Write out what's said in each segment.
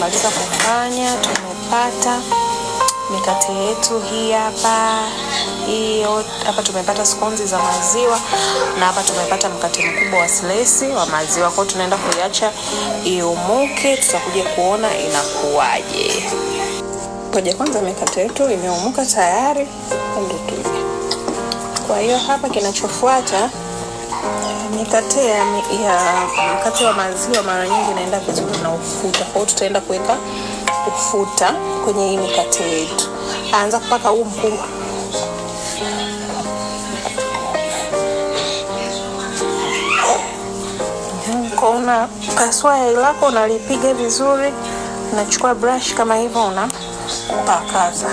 Tumemaliza kufanya, tumepata mikate yetu hii hapa. Hii hapa tumepata skonzi za maziwa na hapa tumepata mkate mkubwa wa slesi wa maziwa. Kwa hiyo tunaenda kuiacha iumuke, tutakuja kuona inakuwaje. Ngoja kwanza, mikate yetu imeumuka tayari, ndio tuje. Kwa hiyo hapa kinachofuata, mikate ya mkate wa maziwa mara nyingi inaenda vizuri na ufuta. Kwa hiyo tutaenda kuweka ufuta kwenye hii mikate yetu. Anza kupaka huu mkubwa. Kwa unapasua yai lako, unalipiga vizuri, unachukua brush kama hivyo, unapakaza.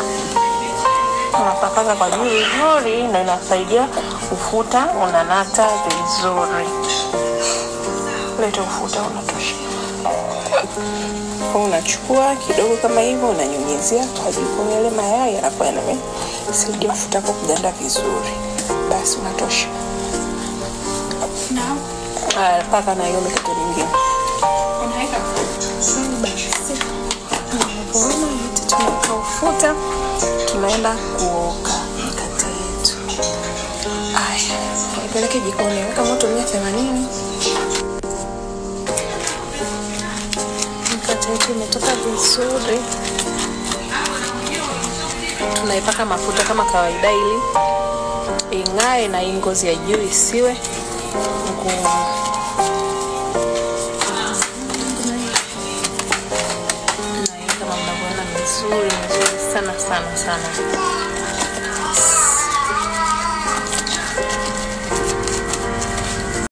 Unapakaza kwa juu vizuri, na inasaidia ufuta unanata vizuri. Leta ufuta unatosha. Kwa unachukua kidogo kama hivyo, unanyunyizia kwa juu kwa yale mayai yanakuwa yanamesaidia ufuta kwa kuganda vizuri. Basi unatosha. Naam. Haya, paka na hiyo mikate mingine. Unaweka. Basi unavyoona yote tumeweka ufuta, tunaenda kuoka mikate yetu. Aya, ipeleke jikoni, weka moto 180. Mikate yetu imetoka vizuri. Tunaipaka mafuta kama kawaida ili ing'ae na hii ngozi ya juu isiwe ngumu. Na hii kama mnavyoona mizuri mizuri sana sana sana.